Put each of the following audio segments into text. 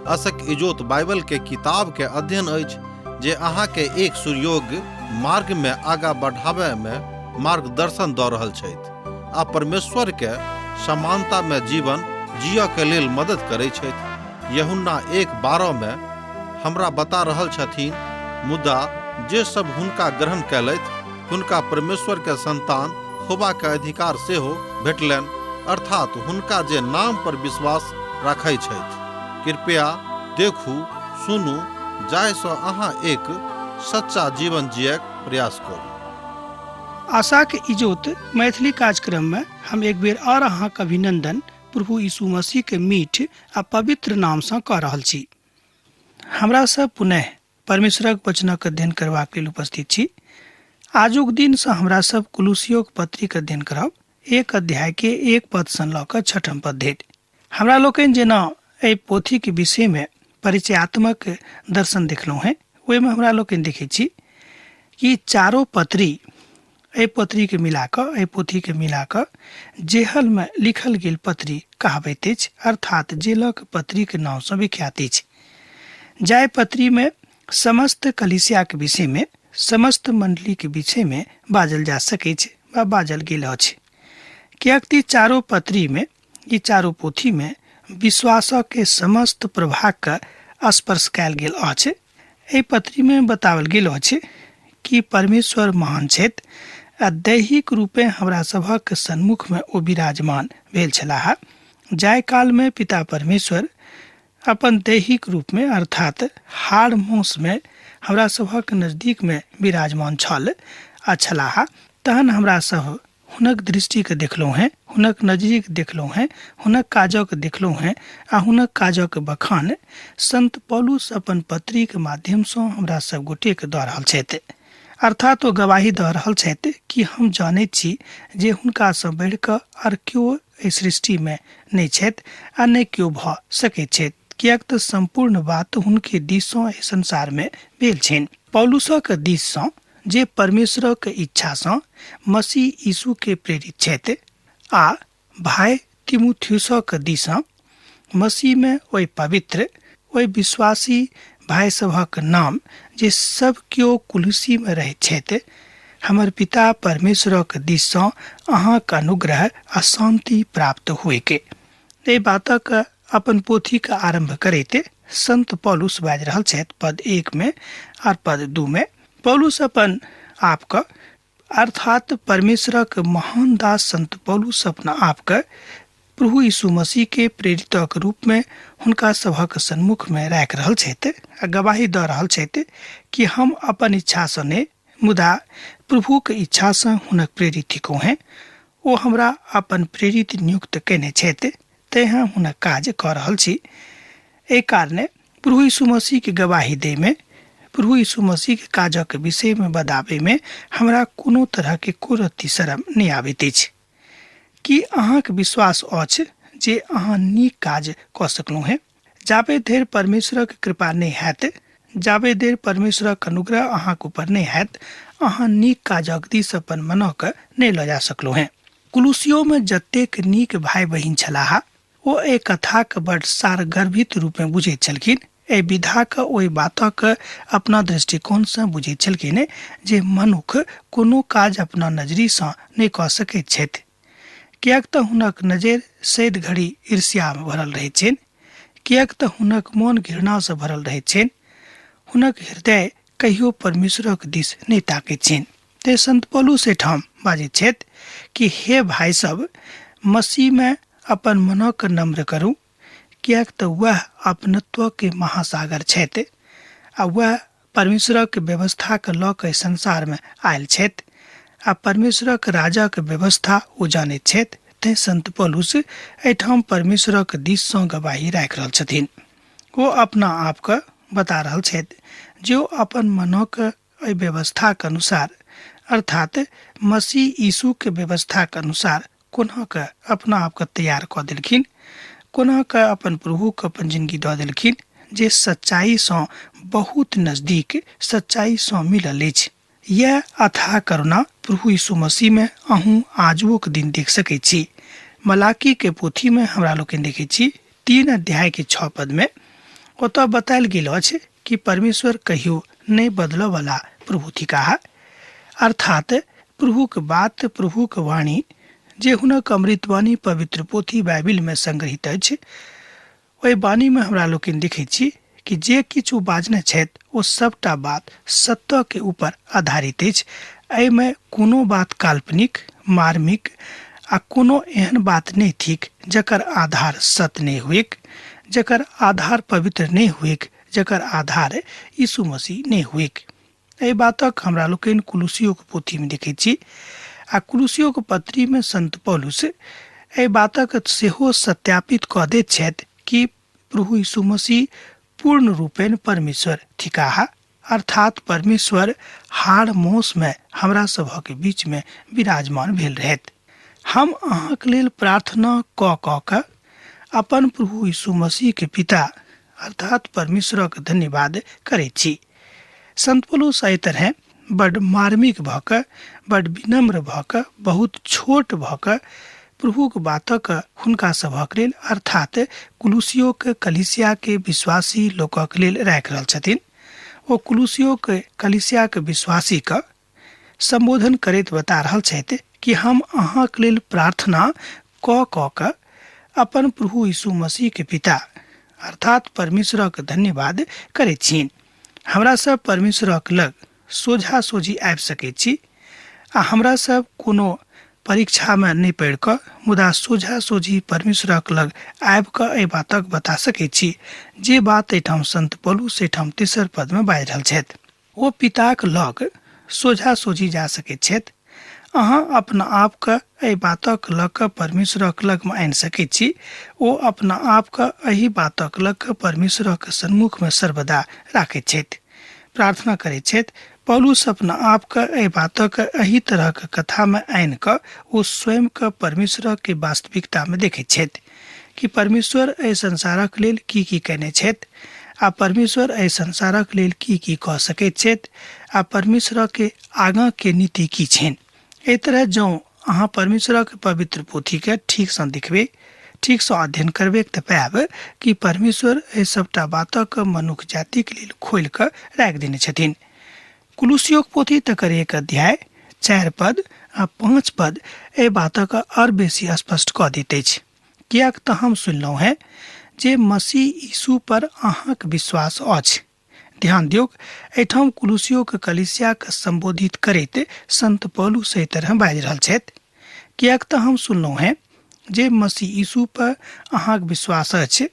असक इजोत बाइबल के किताब के अध्ययन अछि जे अहाँ के एक सुयोग्य मार्ग में आगा बढ़ावे में मार्गदर्शन दऽ रहल छथि आ परमेश्वर के समानता में जीवन जियऽ के लेल मदद करै छथि। यूहन्ना 1:12 में हमरा बता रहल छथिन, मुदा जे सब हुनका ग्रहण कयलथि हुनका परमेश्वर के संतान होबा के अधिकार सेहो भेटलनि, अर्थात हुनका जे नाम पर विश्वास राखै छथि। कृपया देखू, सुनू, जाहिसँ अहाँ एक सच्चा जीवन जियक प्रयास करू। आशाक इजोत मैथिली कार्यक्रममे हम एक बेर आओर अहाँक अभिनंदन प्रभु यीशु मसीह के मीठ आ पवित्र नामसँ कऽ रहल छी। हमरा सब पुनः परमेश्वरक वचनक अध्ययन करबाक लेल उपस्थित छी। आजुक दिनसँ हमरा सब कुलुसियोक पत्रीक अध्ययन करब, 1 अध्याय के 1 पद सँ लऽ कऽ 6 पद धरि। हमरा लोकनि जेना एहि पोथीके विषयमे परिचयात्मक दर्शन देखलहुँ हेँ, ओहिमे हमरा लोकनि देखै छी कि चारो पत्री एहि पत्रीके मिलाकऽ, एहि पोथीके मिलाकऽ जेहलमे लिखल गेल पत्री कहाबैत अछि, अर्थात जेलक पत्रीके नामसँ विख्यात अछि। जाहि पत्रीमे समस्त कलीसियाके विषयमे, समस्त मण्डलीके विषयमे बाजल जा सकैछ वा बाजल गेल अछि, किएक तऽ चारो पत्रीमे, ई चारू पोथीमे विश्वासके समस्त प्रभागके स्पर्श कयल गेल अछि। एहि पत्रीमे बताओल गेल अछि कि परमेश्वर महान छथि आ दैहिक रूपे हमरा सभक सन्मुखमे ओ विराजमान भेल छलाह। जाहि कालमे पिता परमेश्वर अपन दैहिक रूपमे अर्थात हाड़ मांसमे हमरा सभक नजदीकमे विराजमान छल आ छलाह, तहन हमरा सभ हुनक दृष्टिके देखलहुँ हेँ, हुनक नजरिके देखलहुँ हेँ, हुनक काजक देखलहुँ हेँ आ हुनक काजक बखान संत पौलुस अपन पत्रीके माध्यमसँ हमरा सब गोटेके दऽ रहल छथि। अर्थात ओ गवाही दऽ रहल छथि कि हम जानैत छी जे हुनकासँ बढ़िकऽ आर केओ एहि सृष्टिमे नहि छथि आ नहि केओ भऽ सकैत छथि, किएक तऽ सम्पूर्ण बात हुनके दिससँ एहि संसारमे भेल छनि। पौलुसक दिससँ जे परमेश्वरक इच्छासँ मसीह यीशुके प्रेरित छथि आ भाय तिमुथियुसक दिससँ मसीहमे ओहि पवित्र ओहि विश्वासी भाय सभक नाम जे सब केओ कुलुसीमे रहैत छथि, हमर पिता परमेश्वरक दिससँ अहाँक अनुग्रह आ शान्ति प्राप्त होइके। एहि बातक अपन पोथीक आरम्भ करैत संत पौलुस बाजि रहल छथि पद 1 में आर पद 2 में। पौलुस अपन आपके अर्थात परमेश्वरक महान दास संत पौलुस अपना आपके प्रभु यीशु मसीह के प्रेरितक रूप में हुनका सभक सन्मुख में राखि रहल छथि आ गवाही दऽ रहल छथि कि हम अपन इच्छासँ नहि मुदा प्रभुक इच्छासँ हुनक प्रेरित थिकहुँ हेँ। ओ हमरा अपन प्रेरित नियुक्त कयने छथि, तेँ हम हुनक काज कऽ रहल छी। एहि कारणे प्रभु यीशु मसीहके गवाही दैमे, प्रभु यीशु मसीहके काजक विषयमे बताबैमे हमरा कोनो तरहके एको रत्ती शरम नहि आबैत अछि। की अहाँक विश्वास अछि जे अहाँ नीक काज कऽ सकलहुँ हेँ? जाबे धरि परमेश्वरक कृपा नहि हैत, जाबे धरि परमेश्वरक अनुग्रह अहाँक ऊपर नहि हैत, अहाँ नीक काजक दिस अपन मनक नहि लऽ जा सकलहुँ हेँ। कुलुसियोमे जतेक नीक भाय बहिन छलाह, ओ एहि कथाक बड सारगर्भित रूपमे बुझैत छलखिन। एहि विधाक ओहि बातक अपना दृष्टिकोणसँ बुझैत छलखिन जे मनुख कोनो काज अपना नजरिसँ नहि कऽ सकैत छथि, किएक तऽ हुनक नजरि सैद घड़ी ईर्ष्यामे भरल रहैत छनि, किएक तऽ हुनक मोन घृणासँ भरल रहैत छनि, हुनक हृदय कहियो परमेश्वरक दिस नहि ताकैत छनि। तेँ संत पौलुस एहिठाम बाजैत छथि कि हे भाय सब, मसीहमे अपन मनक नम्र करू, किएक तऽ वएह अपनत्वके महासागर छथि आ वएह परमेश्वरक व्यवस्थाके लऽ कऽ संसारमे आयल छथि आ परमेश्वरक राजाक व्यवस्था ओ जानैत छथि। तेँ संत पौलुस एहिठाम परमेश्वरक दिससँ गवाही राखि रहल छथिन। ओ अपना आपके बता रहल छथि जे ओ अपन मनक एहि व्यवस्थाक अनुसार अर्थात मसीह यीशुके व्यवस्थाक अनुसार कोना कऽ अपना आपके तैयार कऽ देलखिन, कोना कऽ अपन प्रभुके अपन जिंदगी दऽ देलखिन जे सच्चाइसँ बहुत नजदीक सच्चाइसँ मिलल अछि। यैह अथाह करुणा प्रभु यीशु मसीहमे अहूँ आजुओक दिन देख सकैत छी। मलाकीके पोथीमे हमरा लोकनि देखैत छी 3 अध्यायके 6 पदमे ओतऽ बतायल गेल अछि कि परमेश्वर कहियो नहि बदलऽ वाला प्रभु थिकाह। अर्थात प्रभुक बात, प्रभुक वाणी जे हुनक अमृतवाणी पवित्र पोथी बाइबिल में संग्रहित अछि, ओहि वाणी में हमरा लोकनि देखैत छी कि जे किछु बाजने छथि ओ सबटा बात सत्य के ऊपर आधारित अछि। एहिमे कोनो बात काल्पनिक, मार्मिक आ कोनो एहन बात नहि थिक जकर आधार सत्य नहि हुएक, जकर आधार पवित्र नहि हुएक, जकर आधार यीशु मसीह नहि हुएक। एहि बातक हमरा लोकनि कुलुसियोक पोथीमे देखैत छी आ कुलुसियोक पत्रीमे संत पौलुस एहि बातक सेहो सत्यापित कऽ दैत छथि कि प्रभु यीशु मसीह पूर्ण रूपेण परमेश्वर थिकाह, अर्थात परमेश्वर हाड़ मौसमे हमरा सभक बीचमे विराजमान भेल रहथि। हम अहाँक लेल प्रार्थना कऽ कऽ के अपन प्रभु यीशु मसीह के पिता अर्थात परमेश्वरक धन्यवाद करैत छी। संत पौलुस एहि तरह बड मार्मिक भऽ कऽ, बड विनम्र भऽ कऽ, बहुत छोट भऽ कऽ प्रभुक बातक हुनका सभक लेल अर्थात कुलुसियोक कलिसिया के विश्वासी लोकक लेल राखि रहल छथिन। ओ कुलुसियोक कलिसिया के विश्वासी के संबोधन करैत बता रहल छथि कि हम अहाँक लेल प्रार्थना कऽ कऽ के अपन प्रभु यीशु मसीह के पिता अर्थात परमेश्वरक धन्यवाद करैत छी। हमरा सब परमेश्वरक लग सोझा सोझी आबि सकैत छी आ हमरा सब कोनो परीक्षामे नहि पड़ि कऽ मुदा सोझा सोझी परमेश्वरक लग आबि कऽ एहि बातक बता सकैत छी, जे बात एहिठाम संत पौलुस एहिठाम तेसर पदमे बाजि रहल छथि। ओ पिताक लग सोझा सोझी जा सकैत छथि। अहाँ अपना आपके एहि बातक लऽ कऽ परमेश्वरक लगमे आनि सकैत छी। ओ अपना आपके एहि बातक लऽ कऽ परमेश्वरक सन्मुखमे सर्वदा राखैत छथि, प्रार्थना करैत छथि। पौलुस अपना आपके एहि बातक एहि तरहक कथामे आनि कऽ ओ स्वयंके परमेश्वरक वास्तविकतामे देखैत छथि कि परमेश्वर एहि संसारक लेल की की कयने छथि आ परमेश्वर एहि संसारक लेल की की कऽ सकैत छथि आ परमेश्वरक आगाँ के नीति की छनि। एहि तरह जँ अहाँ परमेश्वरक पवित्र पोथीके ठीकसँ देखबै, ठीकसँ अध्ययन करबै तऽ पायब कि परमेश्वर एहि सबटा बातक मनुख जातिक लेल खोलि कऽ राखि देने छथिन। कुलुसियोक पोथी तकर 1 अध्याय 4 पद आ 5 पद एहि बातक आओर बेसी स्पष्ट कऽ दैत अछि। किएक तऽ हम सुनलहुँ हेँ जे मसीह यीशु पर अहाँक विश्वास अछि। ध्यान दियौक, एहिठाम कुलुसियोक कलीसियाके संबोधित करैत संत पौलुस एहि तरह बाजि रहल छथि, किएक तऽ हम सुनलहुँ हेँ जे मसीह यीशु पर अहाँक विश्वास अछि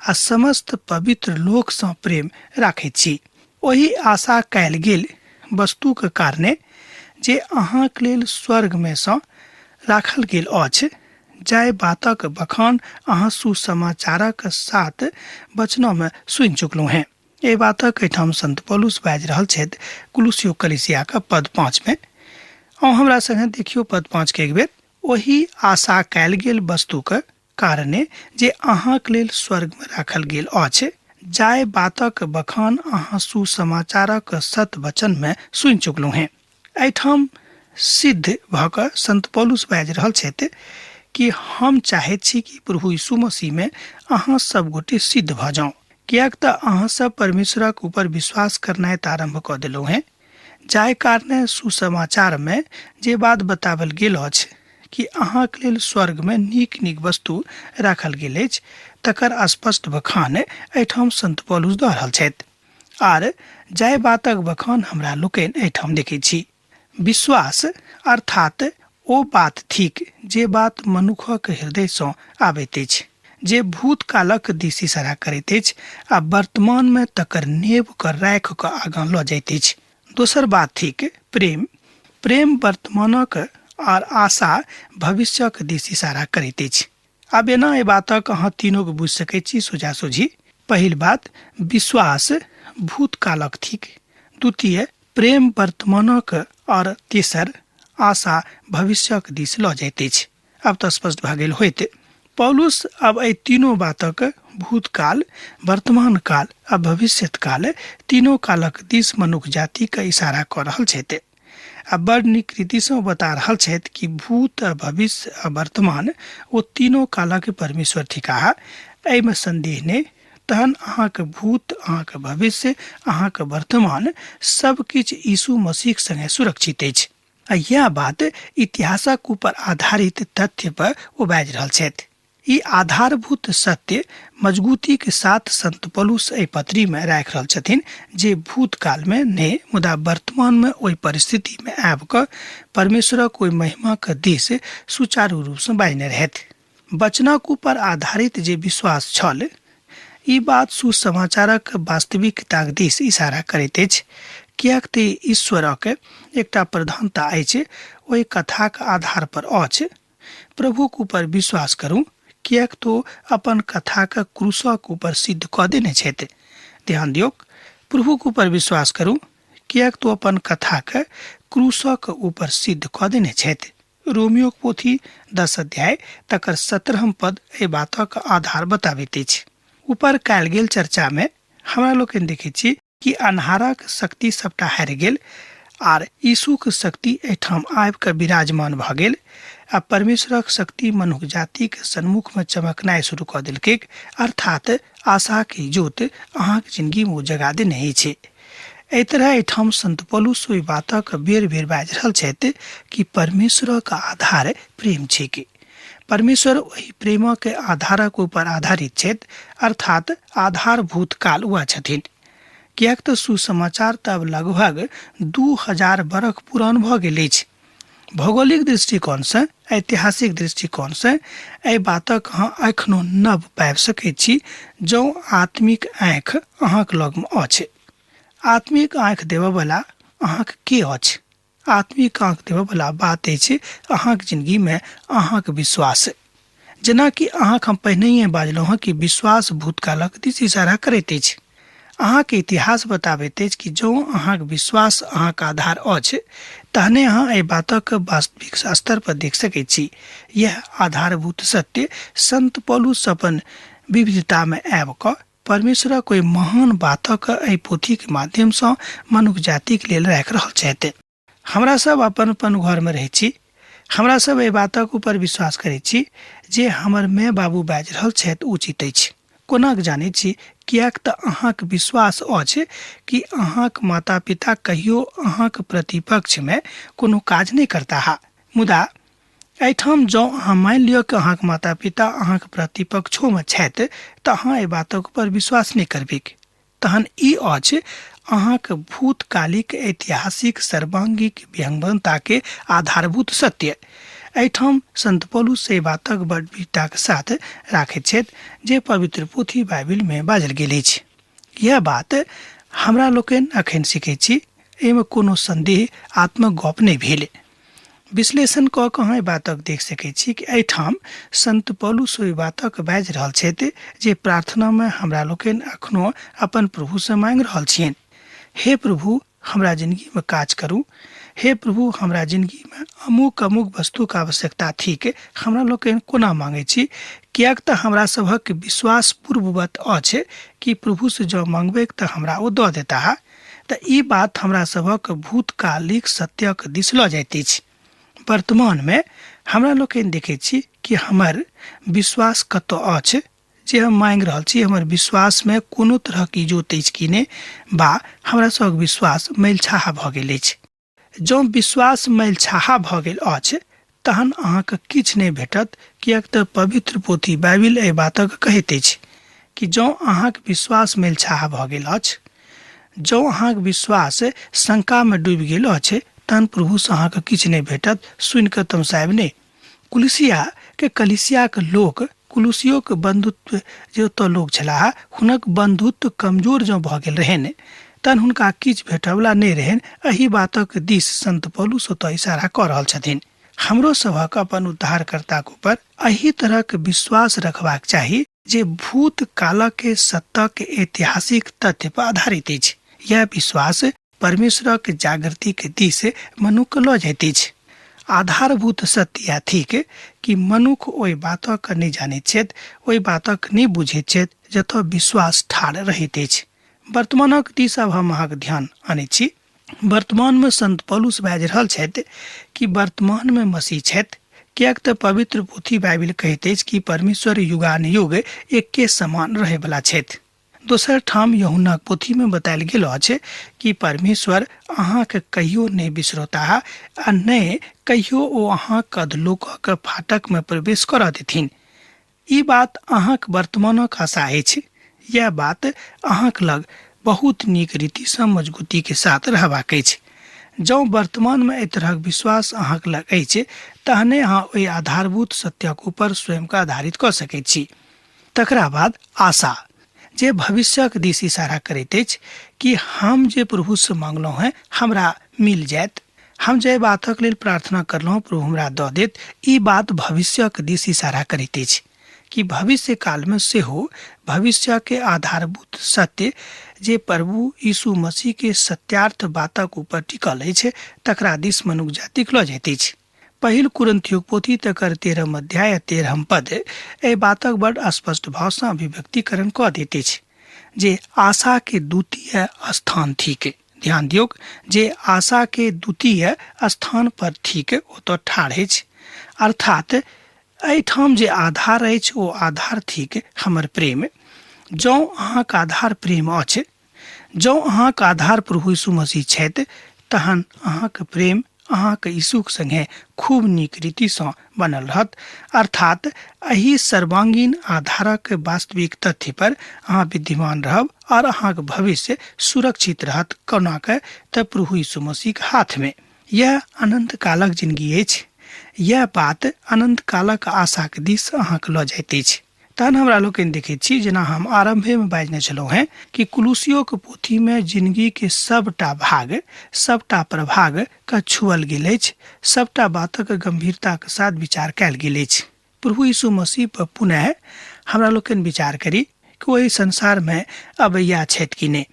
आ समस्त पवित्र लोकसँ प्रेम राखैत छी। ओहि आशा कयल गेल वस्तुक कारणे जे अहाँक लेल स्वर्गमे सँ राखल गेल अछि, जाहि बातक बखान अहाँ सुसमाचारक 7 वचनमे सुनि चुकलहुँ हेँ। एहि बातक एहिठाम संत पौलुस बाजि रहल छथि कुलुसियो कलीसियाक पद 5 मे। अहाँ हमरा संगे देखियौ पद 5 के एक बेर। ओहि आशा कयल गेल वस्तुक कारणे जे अहाँक लेल स्वर्गमे राखल गेल अछि, जाहि बातक बखान अहाँ सुसमाचारक 7 वचनमे सुनि चुकलहुँ हेँ। एहिठाम सिद्ध भऽ कऽ संत पौलुस बाजि रहल छथि कि हम चाहैत छी कि प्रभु यीशु मसीहमे अहाँ सब गोटे सिद्ध भऽ जाउ, किएक तऽ अहाँ सब परमेश्वरक ऊपर विश्वास करनाइ तऽ आरम्भ कऽ देलहुँ हेँ, जाहि कारणे सुसमाचारमे जे बात बताओल गेल अछि कि अहाँक लेल स्वर्गमे नीक नीक वस्तु राखल गेल अछि, तकर स्पष्ट बखान एहिठाम संत पौलुस दऽ रहल छथि। आर जाहि बातक बखान हमरा लोकनि एहिठाम देखैत छी, विश्वास अर्थात ओ बात थिक जे बात मनुखक हृदयसँ आबैत अछि, जे भूतकालक दिस इशारा करैत अछि आ वर्तमानमे तकर नेब कऽ राखि कऽ आगाँ लऽ जाइत अछि। दोसर बात थिक प्रेम। प्रेम वर्तमानक आर आशा भविष्यक दिस इशारा करैत अछि। आब एना एहि बातक अहाँ तीनोके बुझि सकैत छी सोझा सोझी। पहिल बात विश्वास भूतकालक थिक, द्वितीय प्रेम वर्तमानक और तेसर आशा भविष्यक दिस लऽ जाइत अछि। आब तऽ स्पष्ट भऽ गेल होइत। पौलुस आब एहि तीनों बातक भूतकाल, वर्तमान काल आ भविष्यत काल तीनों कालक दिस मनुख जातिके इशारा कऽ रहल छथि आ बड़ नीक रीतिसँ बता रहल छथि कि भूत आ भविष्य आ वर्तमान ओ तीनों कालक परमेश्वर थिकाह, एहिमे संदेह नहि। तहन अहाँके भूत, अहाँके भविष्य, अहाँके वर्तमान सब किछु यीशु मसीह संगे सुरक्षित अछि। आ यैह बात इतिहासक ऊपर आधारित तथ्य पर ओ बाजि रहल छथि। ई आधारभूत सत्य मजगूतीक साथ संत पौलुस एहि पत्री मे राखि रहल छथिन जे भूतकाल मे नहि मुदा वर्तमान मे ओहि परिस्थिति मे आबि कऽ परमेश्वरक ओहि महिमाक दिस सुचारू रूप सँ बाजने रहथि। वचनक ऊपर आधारित जे विश्वास छल, ई बात सुसमाचारक वास्तविकताक दिस इशारा करैत अछि, किएक ते ईश्वरक एकटा प्रधानता अछि, ओहि कथाक आधार पर अछि। प्रभुक ऊपर विश्वास करू, किएक तो अपन कथाक क्रूसक ऊपर सिद्ध कऽ देने छथि। ध्यान दियौक, प्रभुक ऊपर विश्वास करू, किएक तो अपन कथाक क्रूसक ऊपर सिद्ध कऽ देने छथि। रोमियोक पोथी 10 अध्याय तकर 17 पद एहि बातक आधार बताबैत अछि। ऊपर कयल गेल चर्चा मे हमरा लोकनि देखैत छी कि अन्हारक शक्ति सबटा हारि गेल आर यीशुक शक्ति एहिठाम आबि कऽ विराजमान भऽ गेल आ परमेश्वरक शक्ति मनुख जातिक सन्मुख मे चमकनाइ शुरू कऽ देलकैक, अर्थात आशाक इजोत अहाँक जिंदगी मे ओ जगा देने अछि। एहि तरह एहिठाम संत पौलुस ओहि बातक बेर बेर बाजि रहल छथि कि परमेश्वरक आधार प्रेम छैक। परमेश्वर ओहि प्रेमक आधारक ऊपर आधारित छथि, अर्थात आधारभूत काल वएह छथिन। किएक तऽ सुसमाचार तऽ आब लगभग 2000 बरख पुरान भऽ गेल अछि। भौगोलिक दृष्टिकोणसँ, ऐतिहासिक दृष्टिकोणसँ एहि बातक अहाँ एखनो नव पाबि सकैत छी जँ आत्मिक आँखि अहाँक लगमे अछि। आत्मिक आँखि देबऽवला अहाँक के अछि? आत्मिक आँख देबऽवला बात अछि अहाँक जिंदगीमे अहाँक विश्वास। जेनाकि अहाँक हम पहिनहिए बाजलहुँ हँ कि विश्वास भूतकालक दिस इशारा करैत अछि। अहाँके इतिहास बताबैत अछि कि जँ अहाँक विश्वास अहाँक आधार अछि तहने अहाँ एहि बातक वास्तविक स्तर पर देख सकैत छी। यह आधारभूत सत्य संत पौलुस अपन विविधतामे आबि कऽ परमेश्वरक ओहि महान बातक एहि पोथीक माध्यमसँ मनुख जातिक लेल राखि रहल छथि। हमरा सब अपन अपन घरमे रहै छी, हमरा सब एहि बातक ऊपर विश्वास करै छी जे हमर माय बाबू बाजि रहल छथि उचित अछि। कोना कऽ जानै छी? किएक तऽ अहाँक विश्वास अछि कि अहाँक माता पिता कहियो अहाँक प्रतिपक्षमे कोनो काज नहि करताह। मुदा एहिठाम जँ अहाँ मानि लिअ कि अहाँक माता पिता अहाँक प्रतिपक्षोमे छथि तऽ अहाँ एहि बातक ऊपर विश्वास नहि करबैक। तहन ई अछि अहाँक भूतकालिक ऐतिहासिक सर्वांगिक विहंगमताके आधारभूत सत्य। एहिठाम संत पौलुस एहि बातक बड़ वीरताक साथ राखैत छथि जे पवित्र पोथी बाइबिलमे बाजल गेल अछि। यैह बात हमरा लोकनि अखन सीखैत छी, एहिमे कोनो संदेह आत्मक गप नहि भेल। विश्लेषण कऽ कऽ अहाँ एहि बातक देख सकैत छी कि एहिठाम संत पौलुस ओहि बातक बाजि रहल छथि जे प्रार्थनामे हमरा लोकनि अखनो अपन प्रभुसँ मांगि रहल छियनि। हे प्रभु, हमरा जिंदगीमे काज करू। हे प्रभु, हमरा जिंदगीमे अमुक अमुक वस्तुक आवश्यकता थिक। हमरा लोकनि कोना मांगै छी? किएक तऽ हमरा सभक विश्वास पूर्ववत अछि कि प्रभुसँ जँ मांगबैक तऽ हमरा ओ दऽ देताह। तऽ ई बात हमरा सभक भूतकालिक सत्यक दिस लऽ जाइत अछि। वर्तमानमे हमरा लोकनि देखैत छी कि हमर विश्वास कतऽ अछि, जे हम मांगि रहल छी हमर विश्वासमे कोनो तरहक इजोत अछि कि नहि, बा हमरा सभक विश्वास मैलछाहा भऽ गेल अछि। जँ विश्वास मैलछाहा भऽ गेल अछि तहन अहाँके किछु नहि भेटत, किएक तऽ पवित्र पोथी बाइबिल एहि बातक कहैत अछि कि जँ अहाँक विश्वास मैलछाहा भऽ गेल अछि, जँ अहाँक विश्वास शंकामे डूबि गेल अछि, तहन प्रभुसँ अहाँके किछु नहि भेटत। सुनि कऽ तमसायब नहि। कुलुसिया के कलिसियाक लोक, कुलुसियोक बंधुत्व जे ओतऽ लोक छलाह, हुनक बंधुत्व कमजोर जँ भऽ गेल रहनि तहन हुनका किछु भेटयवला नहि रहनि। एहि बातक दिस संत पौलुस ओतऽ इशारा कऽ रहल छथिन। हमरो सभक अपन उद्धारकर्ताक ऊपर एहि तरहक विश्वास रखबाक चाही जे भूतकालक सत्यक ऐतिहासिक तथ्य पर आधारित अछि। यैह विश्वास परमेश्वरक जागृतिक दिस मनुख लऽ जाइत अछि। आधारभूत सत्य यैह थिक कि मनुख ओहि बातक नहि जानैत छथि, ओहि बातक नहि बुझैत छथि जतऽ विश्वास ठाढ़ रहैत अछि। वर्तमानक दिस आब हम अहाँक ध्यान अनैत छी। वर्तमानमे संत पौलुस बाजि रहल छथि कि वर्तमानमे मसीह छथि, किएक तऽ पवित्र पोथी बाइबिल कहैत अछि कि परमेश्वर युगानुयुग एके समान रहयवला छथि। दोसर ठाम यूहन्नाक पोथी में बतायल गेल अछि कि परमेश्वर अहाँके कहियो नहि बिसरौताह आ नहि कहियो ओ अहाँक अधलोकक फाटक में प्रवेश करऽ देथिन। ई बात अहाँक वर्तमानक आशा अछि। यैह बात अहाँक लग बहुत नीक रीतिसँ मजगूतीके साथ रहबाक अछि। जँ वर्तमानमे एहि तरहक विश्वास अहाँक लग अछि तहने अहाँ ओहि आधारभूत सत्यक ऊपर स्वयंके आधारित कऽ सकैत छी। तकरा बाद आशा जे भविष्यक दिस इशारा करैत अछि कि हम जे प्रभुसँ मांगलहुँ हेँ हमरा मिल जायत, हम जाहि बातक लेल प्रार्थना करलहुँ प्रभु हमरा दऽ देत, ई बात भविष्यक दिस इशारा करैत अछि कि भविष्य कालमे सेहो भविष्यके आधारभूत सत्य जे प्रभु यीशु मसीहके सत्यार्थ बातक ऊपर टिकल अछि तकरा दिस मनुख जातिक लऽ जाइत अछि। पहिल कुरिन्थियोक पोथी तकर 13 अध्याय आ 13 पद एहि बातक बड स्पष्ट भावसँ अभिव्यक्तिकरण कऽ दैत अछि जे आशा के द्वितीय स्थान थिक। ध्यान दियौक जे आशा के द्वितीय स्थान पर थिक, ओतऽ ठाढ़ अछि। अर्थात एहिठाम जे आधार अछि ओ आधार थिक हमर प्रेम। जँ अहाँक आधार प्रेम अछि, जँ अहाँक आधार प्रभु यीशु मसीह छथि, तहन अहाँक प्रेम अहाँक यीशुक संगे खूब नीक रीतिसँ बनल रहत। अर्थात एहि सर्वांगीण आधारक वास्तविक तथ्य पर अहाँ विद्यमान रहब और अहाँक भविष्य सुरक्षित रहत। कोना के? तऽ प्रभु यीशु मसीहक हाथमे। यैह अनंत कालक जिनगी अछि। यैह बात अनंत कालक आशाक दिस अहाँक लऽ जाइत अछि। तहन हमरा लोकनि देखैत छी, जेना हम आरम्भेमे बाजने छलहुँ हेँ कि कुलूसियोक पोथीमे जिनगीके सबटा भाग, सबटा प्रभाग के छुअल गेल अछि, सबटा बातक गंभीरताक साथ विचार कयल गेल अछि। प्रभु यीशु मसीह पर पुनः हमरा लोकनि विचार करी कि ओहि संसारमे अबैया छथि कि नहि।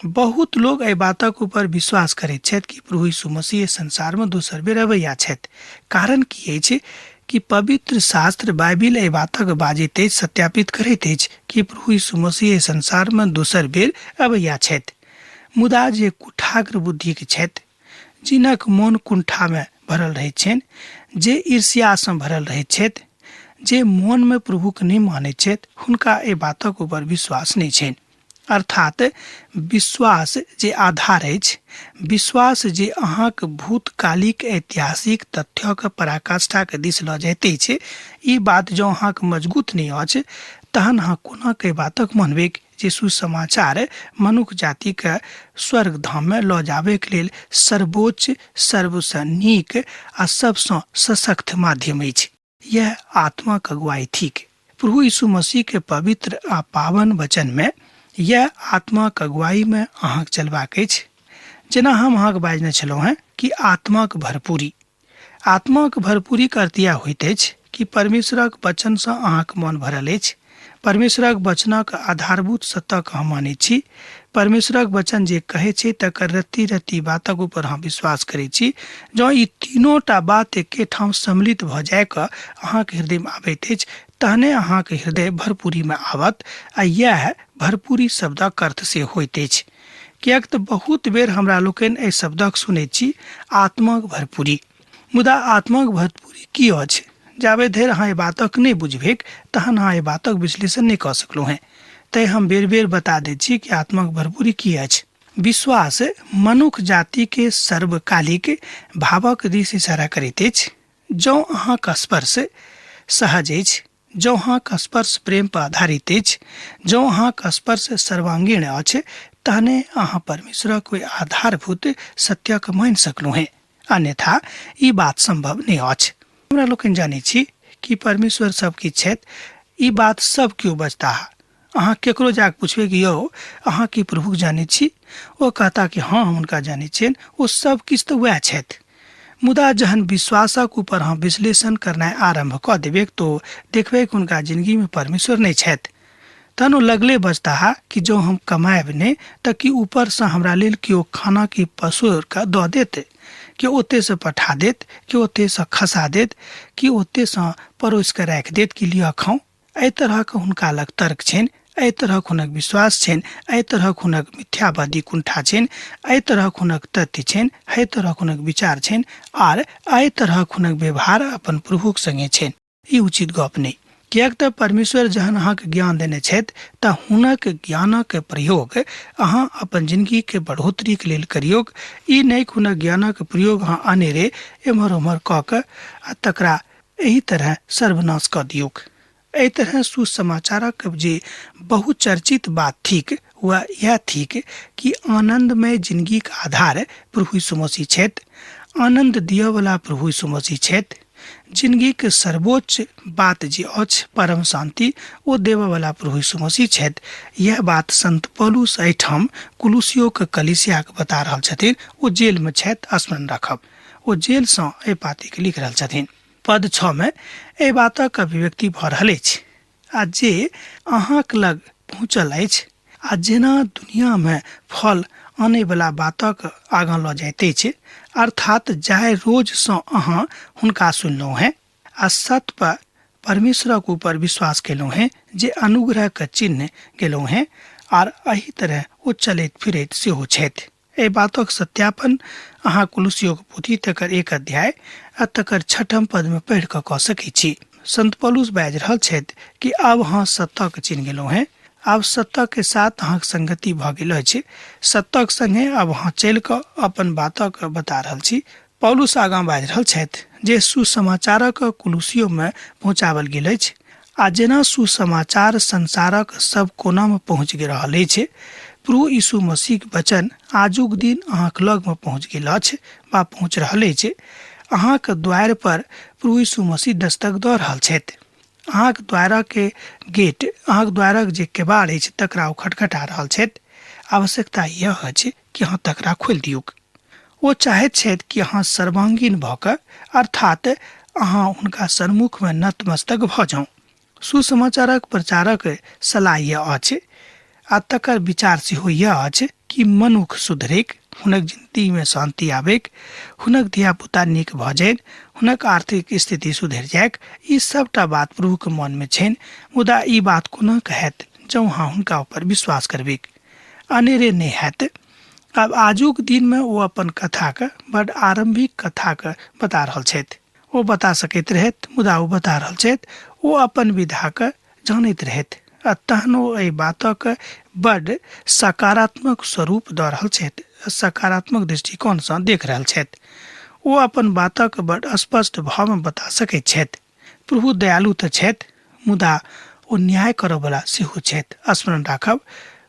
बहुत लोग एहि बातक ऊपर विश्वास करैत छथि कि प्रभु यीशु मसीह संसारमे दोसर बेर अबैया छथि। कारण की अछि कि पवित्र शास्त्र बाइबिल एहि बातक बाजैत अछि, सत्यापित करैत अछि कि प्रभु यीशु मसीह संसारमे दोसर बेर अबैया छथि। मुदा जे कुठाग्र बुद्धिके छथि, जिनक मोन कुंठामे भरल रहैत छनि, जे ईर्ष्यासँ भरल रहैत छथि, जे मोनमे प्रभुके नहि मानैत छथि, हुनका एहि बातक ऊपर विश्वास नहि छनि। अर्थात विश्वास जे आधार अछि, विश्वास जे अहाँक भूतकालिक ऐतिहासिक तथ्यक पराकाष्ठाक दिस लऽ जाइत अछि, ई बात जँ अहाँक मजगूत नहि अछि तहन अहाँ कोना के बातक मानबैक जे सुसमाचार मनुख जातिके स्वर्ग धाममे लऽ जाबैके लेल सर्वोच्च, सर्वसँ नीक आ सबसँ सशक्त माध्यम अछि। यह आत्माक अगुवाई थिक। प्रभु यीशु मसीह के पवित्र आ पावन वचन में यह आत्माक अगुवाई में अहाँक चलबाक अछि। जेना हम अहाँक बाजने छलहुँ हेँ कि आत्माक भरपूरी, आत्माक भरपूरीक अर्थ यैह होइत अछि कि परमेश्वरक वचनसँ अहाँक मन भरल अछि। परमेश्वरक वचनक आधारभूत सत्यक अहाँ मानैत छी। परमेश्वरक वचन जे कहै छै तकर रत्ती रत्ती बातक ऊपर अहाँ विश्वास करै छी। जँ ई तीनोटा बात एकेठाम सम्मिलित भऽ जाय कऽ अहाँक हृदयमे आबैत अछि तहने अहाँक हृदय भरपूरीमे आवत आ यैह भरपूरी शब्दक अर्थ से होइत अछि। किएक तऽ बहुत बेर हमरा लोकनि एहि शब्दक सुनैत छी आत्माक भरपूरी। मुदा आत्माक भरपूरी की अछि? जाबे धरि अहाँ एहि बातक नहि बुझबैक तहन अहाँ एहि बातक विश्लेषण नहि कऽ सकलहुँ हेँ। तैं हम बेर बेर बता दैत छी कि आत्माक भरपूरी की अछि। विश्वास मनुख जातिके सर्वकालिक भावक दिस इशारा करैत अछि। जँ अहाँक स्पर्श सहज अछि, जँ अहाँक स्पर्श प्रेम पर आधारित अछि, जँ अहाँक स्पर्श सर्वांगीण अछि, तहने अहाँ परमेश्वरक ओहि आधारभूत सत्यक मानि सकलहुँ हेँ, अन्यथा ई बात संभव नहि अछि। हमरा लोकनि जानैत छी कि परमेश्वर सब किछु छथि, ई बात सब केओ बजताह। अहाँ केकरो जाके पुछबै कि यौ अहाँ की प्रभुक जानैत छी? ओ कहता कि हाँ हम हुनका जानैत छियनि, ओ सब किछु तऽ वएह छथि। मुदा जहन विश्वासक ऊपर अहाँ विश्लेषण करनाइ आरम्भ कऽ देबैक तो देखबै कि हुनका जिंदगीमे परमेश्वर नहि छथि। तहन ओ लगले बजताह कि जँ हम कमायब नहि तऽ की ऊपरसँ हमरा लेल केओ खाना की पसोर कऽ दऽ देत? कि ओतेसँ पठा देत? कि ओतेसँ खसा देत? कि ओतेसँ परोसि कऽ राखि देत कि लिअ खाउ? एहि तरहक हुनका लग तर्क छनि, एहि तरहक हुनक विश्वास छनि, एहि तरहक हुनक मिथ्यावादी कुंठा छनि, एहि तरहक हुनक तथ्य छनि, एहि तरहक हुनक विचार छनि आर एहि तरहक हुनक व्यवहार अपन प्रभुक संगे छनि। ई उचित गप नहि। किएक तऽ परमेश्वर जहन अहाँके ज्ञान देने छथि तऽ हुनक ज्ञानक प्रयोग अहाँ अपन जिन्दगीके बढ़ोतरीके लेल करियौक। ई नहि हुनक ज्ञानक प्रयोग अहाँ अनेरे एम्हर ओम्हर कऽ कऽ आ तकरा एहि तरह सर्वनाश कऽ दियौक। एहि तरह सुसमाचारक जे बहुचर्चित बात थिक वह इएह थिक कि आनन्दमय जिन्दगीक आधार प्रभु यीशु मसीह छथि, आनन्द दिअवला प्रभु यीशु मसीह छथि। जिन्दगीक सर्वोच्च बात जे अछि परम शान्ति, ओ देबऽवला प्रभु यीशु मसीह छथि। यह बात संत पौलुस एहिठाम कुलुसियोके कलीसियाके बता रहल छथिन। ओ जेलमे छथि, स्मरण राखब, ओ जेलसँ एहि पातीके लिख रहल छथिन। पद 6 मे एहि बातक अभिव्यक्ति भऽ रहल अछि, आ जे अहाँक लग पहुँचल अछि आ जेना दुनियामे फल आनैवला बातक आगाँ लऽ जाइत अछि, अर्थात जाहि रोजसँ अहाँ हुनका सुनलहुँ हेँ आ सत पर परमेश्वरक ऊपर विश्वास केलहुँ हेँ, जे अनुग्रहके चिन्ह गेलहुँ हेँ, आर एहि तरह ओ चलैत फिरैत सेहो छथि। एहि बातक सत्यापन अहाँ कुलुसियोक पोथी तकर 1 अध्याय आ तकर 6 पदमे पढ़ि कऽ कऽ सकैत छी। संत पौलुस बाजि रहल छथि कि आब अहाँ सत्यके चिन्ह गेलहुँ हेँ, आब सत्यके साथ अहाँक संगति भऽ गेल अछि, सत्यक संगे आब अहाँ चलि कऽ अपन बातक बता रहल छी। पौलुस आगाँ बाजि रहल छथि जे सुसमाचारक कुलुसियोमे पहुँचाओल गेल अछि आ जेना सुसमाचार संसारक सब कोनामे पहुँच रहल अछि, प्रभु यीशु मसीहक वचन आजुक दिन अहाँक लगमे पहुँच गेल अछि वा पहुँच रहल अछि। अहाँक द्वार पर प्रभु यीशु मसीह दस्तक दऽ रहल छथि। अहाँक द्वारक गेट, अहाँक द्वारक जे केबाड़ अछि तकरा ओ खटखटा रहल छथि। आवश्यकता यह अछि कि अहाँ तकरा खोलि दियौक। ओ चाहैत छथि कि अहाँ सर्वांगीण भऽ कऽ, अर्थात अहाँ हुनका सन्मुखमे नतमस्तक भऽ जाउ। सुसमाचारक प्रचारक सलाह यह अछि आ तकर विचार सेहो यह अछि कि मनुख सुधरैक, हुनक जिन्दगीमे शान्ति आबैक, हुनक धियापुता नीक भऽ जाइन, हुनक आर्थिक स्थिति सुधरि जाइक। ई सबटा बात प्रभुके मनमे छनि, मुदा ई बात कोना कऽ हैत जँ अहाँ हुनका ऊपर विश्वास करबैक? अनेरे नहि हैत। आब आजुक दिनमे ओ अपन कथाके, बड आरम्भिक कथाके बता रहल छथि। ओ बता सकैत रहथि, मुदा ओ बता रहल छथि। ओ अपन विधाके जानैत रहथि आ तहन ओ एहि बातक बड सकारात्मक स्वरूप दऽ रहल छथि, सकारात्मक दृष्टिकोणसँ देख रहल छथि। ओ अपन बातक बड स्पष्ट भावमे बता सकैत छथि। प्रभु दयालु तऽ छथि, मुदा ओ न्याय करऽवला सेहो छथि। स्मरण राखब,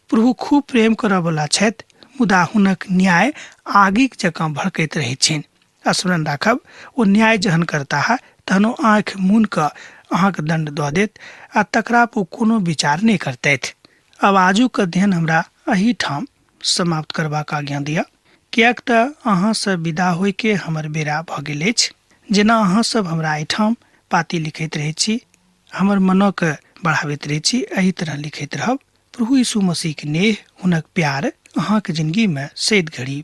प्रभु खूब प्रेम करऽवला छथि, मुदा हुनक न्याय आगिक जकाँ भड़कैत रहैत छनि। स्मरण राखब, ओ न्याय जहन करताह तहन ओ आँखि मूनि कऽ अहाँके दण्ड दऽ देत आ तकरा पर ओ कोनो विचार नहि करतथि। आब आजुक अध्ययन हमरा एहिठाम समाप्त करबाक आज्ञा दिअ, किएक तऽ अहाँसँ विदा होइके हमर बेरा भऽ गेल अछि। जेना अहाँ सब हमरा एहिठाम पाती लिखैत रहै छी, हमर मनक बढ़ाबैत रहै छी, एहि तरह लिखैत रहब। प्रभु यीशु मसीहके नेह, हुनक प्यार अहाँके जिन्दगीमे सैद घड़ी